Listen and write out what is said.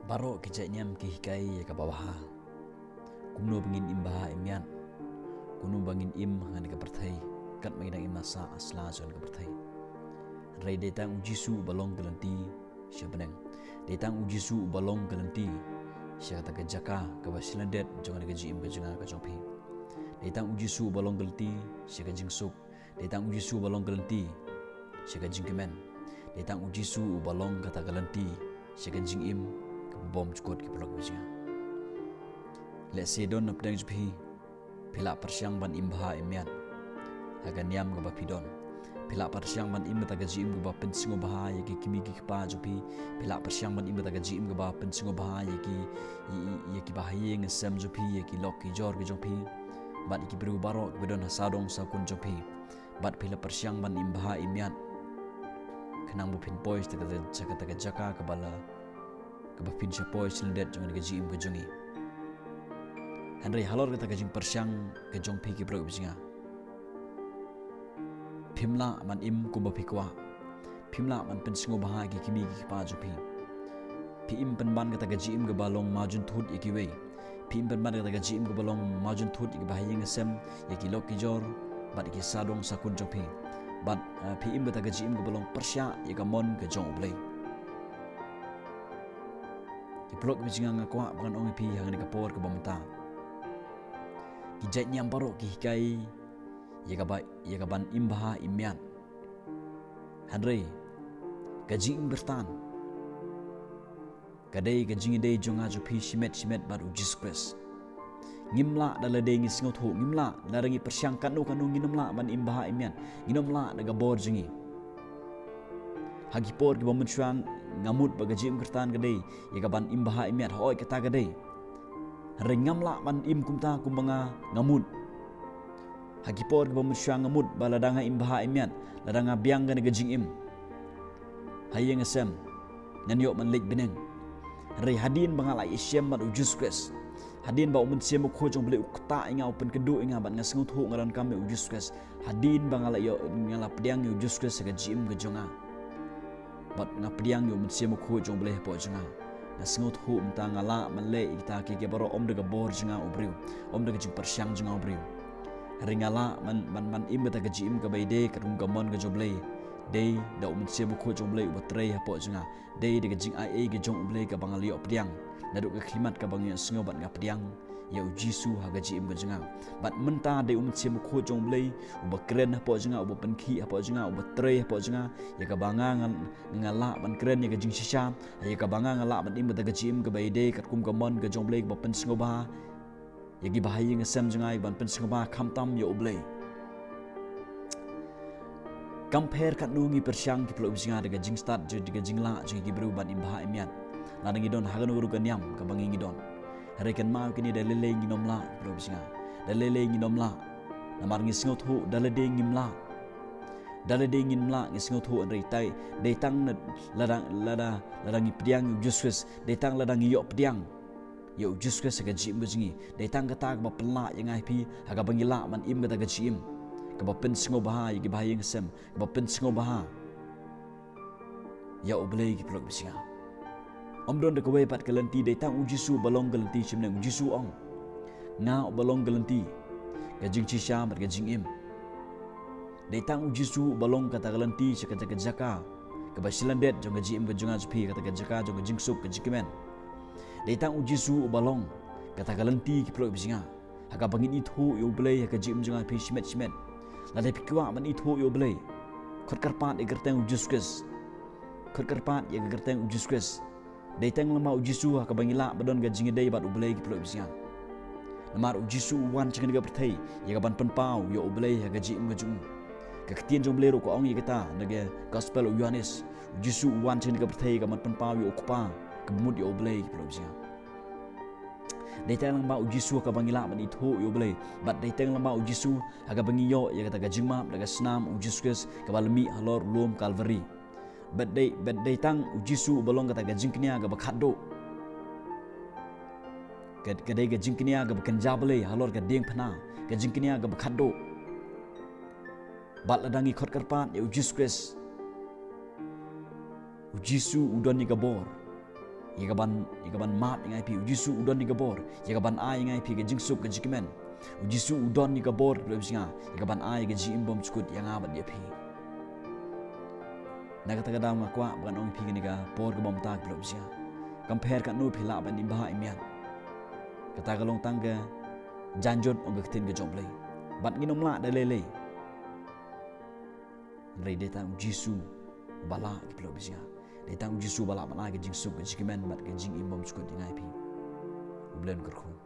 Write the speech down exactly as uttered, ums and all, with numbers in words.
Baroh ki jait niam ki hikai ïa kaba bha. Kumno ba ngin im bha im miat. Kumno ba ngin im ha kane ka pyrthei. Katba ngi dang im ha sla sla jong kane ka pyrthei. Hynrei dei tang u Jisu uba long ka lynti sha bneng. Dei tang u Jisu uba long ka lynti sha kata ka jaka kaba shlyndet jong kane ka jingim ka jong nga ka jong phi. Dei tang u Jisu uba long ka lynti sha ka jingsuk. Dei tang u Jisu uba long ka lynti sha ka jingkmen. Dei tang u Jisu uba long kata ka lynti sha ka jingim kaba bymjukut, ki paralok kiba jong nga. Lehse don na pdeng jong phi, phi la pyrshang ban im bha im miat ha ka niam kaba phi don. Phi la pyrshang ban im kata ka jingim kaba pynsngewbha ïa ki kmie ki kpa jong phi. Phi la pyrshang ban im kata ka jingim kaba pynsngewbha ïa ki, ïa, ïa, ïa kiba ha ïing ha sem jong phi, ïa ki lok ki jor ki jong phi. Bad ïa ki briew baroh kiba don ha sawdong sawkun jong phi. Bad phi la pyrshang ban im bha im miat. Khnang ba phin poi sha kata, sha kata ka jaka kaba la, kaba phin sha poi shlyndet jong kane ka jingim ka jong ngi. Hynrei halor kata ka jingpyrshang ka jong phi, ki paralok kiba jong nga, phim lah ban im kumba phi kwah. Phim lah ban pynsngewbha ïa ki kmie ki kpa jong phi. Phi im pynban kata ka jingim kaba long marjynthut ïa kiwei. Phi im pynban kata ka jingim kaba long marjynthut ïa kiba ha ïing ha sem, ïa ki lok ki jor, bad ïa ki sawdong sawkun jong phi. Bad, eh, phi im kata ka jingim kaba long pyrshah ïa ka mon ka jong U Blei. Ki paralok kiba jong nga, nga kwah ban ong ïa phi ha kane ka por kaba mynta, ki jait niam baroh ki hikai ïa kaba, ïa kaban im bha im miat. Hynrei ka jingim kyrtan ka dei ka jingïadei jong nga jong phi shimet shimet bad U Jisu Khrist. Ngim lah da lade ngi sngewthuh, ngim lah, lada ngi pyrshang katno katno, ngin ym lah ban im bha im miat. Ngin ym lah da ka bor jong ngi. Ha ki por kiba mynshuwa nga mut ba ka jingim kyrtan ka dei ïa kaban im bha im miat, hooid kata ka dei. Hynrei ngam lah ban im kumta kumba nga, nga mut. Ha ki por kiba mynshuwa nga mut ba lada nga im bha im miat, lada nga biang kane ka jingim ha ïing ha sem, ngan ïoh ban leit bneng. Hynrei hadien ba nga la ïashem bad U Jisu Khrist, hadien ba U Mynsiem Bakhuid jong U Blei u ktah ïa nga, u pynkynduh ïa nga bad nga sngewthuh nga donkam ïa U Jisu Khrist, hadien ba nga la ïoh, nga la pdiang ïa U Jisu Khrist ha ka jingim ka jong nga, bad nga pdiang ïa U Mynsiem Bakhuid jong U Blei hapoh jong nga, nga sngewthuh mynta nga lah ban leh ïa kita kiei kiei baroh, ym da ka bor jong nga u briew, ym da ka jingpyrshang jong nga u briew. Hynrei nga lah ban, ban, ban im kata ka jingim kaba ïadei katkum ka mon ka jong U Blei. Dei da U Mynsiem Bakhuid jong U Blei uba trei hapoh jong nga. Dei da ka jingai ei ka jong U Blei kaba nga la ïoh pdiang naduh ka khyllipmat kaba nga ïohsngew bad nga pdiang ïa U Jisu ha ka jingim ka jong nga. Bad mynta dei U Mynsiem Bakhuid jong U Blei uba kren hapoh jong nga, uba pynkhih hapoh jong nga, uba trei hapoh jong nga, ïa kaba nga, nga, nga lah ban kren ïa ka jingshisha, ïa kaba nga, nga lah ban im kata ka jingim kaba ïadei katkum ka mon ka jong U Blei kaba pynsngewbha ïa kiba ha ïing ha sem jong nga, ïa ban pynsngewbha khamtam ïa U Blei. Kam pher katno ngi pyrshang, ki paralok kiba jong nga, da ka jingstad, da ka jinglah jong ki briew ban im bha im miat, lada ngi don ha kano ruh ka niam kaba ngi, ngi don. Hynrei kynmaw kine, da lei lei ngin ym lah, ki paralok kiba jong nga. Da lei lei ngin ym lah. Namar ngi sngewthuh da lade ngim lah. Da lade ngim lah, ngi sngewthuh, hynrei dei tang lada, lada, lada ngi pdiang ïa U Jisu Khrist, dei tang lada ngi ïoh pdiang ïa U Jisu Khrist ha ka jingim ka jong ngi. Dei tang kata kaba pynlah ïa nga ïa phi ha kaba ngi lah ban im kata ka jingim kaba pynsngewbha ïa kiba ha ïing ha sem, kaba pynsngewbha ïa U Blei, ki paralok kiba jong nga. Ym don da kawei pat ka lynti, dei tang U Jisu uba long ka lynti sha bneng. U Jisu u ong, nga uba long ka lynti, ka jingshisha bad ka jingim. Dei tang U Jisu uba long kata ka lynti sha kata ka jaka kaba shlyndet jong ka jingim ka jong nga jong phi, kata ka jaka jong ka jingsuk ka jingkmen. Dei tang U Jisu uba long kata ka lynti, ki paralok kiba jong nga, ha kaba ngin ithuh ïa U Blei ha ka jingim jong nga ïa phi shimet shimet. Lada phi kwah ban ithuh ïa U Blei, khot kyrpad ïa ka kyrteng U Jisu Khrist. Khot kyrpad ïa ka kyrteng U Jisu Khrist. Dei tang lyngba U Jisu ha kaba ngi lah ban don ka jingïadei bad U Blei, ki paralok kiba jong nga. Namar U Jisu u wan sha kane ka pyrthei ïa kaban pynpaw ïa U Blei ha ka jingim ka jong u. Ka ktien jong U Blei ruh ka ong ïa kata na ka Gospel u Ïoannis. U Jisu u wan sha kane ka pyrthei ïa kaban pynpaw ïa U Kpa kaba mut ïa U Blei, ki paralok kiba jong nga. Dei tang lyngba U Jisu ha kaba ngi lah ban ithuh ïa U Blei. Bad dei tang lyngba U Jisu ha kaba ngi ïoh ïa kata ka jingmap da ka snam U Jisu Khrist kaba la mih halor u lum Kalbari. Bad dei, bad dei tang U Jisu uba long kata ka jingkñia kaba khatduh. Ka, ka dei ka jingkñia kaba kynja blei halor ka diengphna, ka jingkñia kaba khatduh. Bad lada ngi khot kyrpad ïa U Jisu Khrist, U Jisu u don ïa ka bor ïa ka ban, ïa ka ban map ïa nga ïa phi. U Jisu u don ïa ka bor ïa ka ban ai ïa nga ïa phi ka jingsuk ka jingkmen. U Jisu u don ïa ka bor, ki paralok ba shisha, ïa ka ban ai ïa ka jingim bymjukut ïa nga bad ïa phi. Na kata ka daw nga kwah ba ngan ong ïa phi kane ka por kaba mynta, ki paralok ba shisha, kam pher katno phi lah ban im bha im miat. Kata ka long tang ka janjut, ong ka ktien ka jong U Blei. Bad ngin ym lah da lei lei. Hynrei dei tang U Jisu uba lah, ki paralok ba shisha. Dei tang U Jisu uba lah ban ai ka jingsuk ka jingkmen bad ka jingim bymjukut ïa nga ïa phi. U Blei un kyrkhu.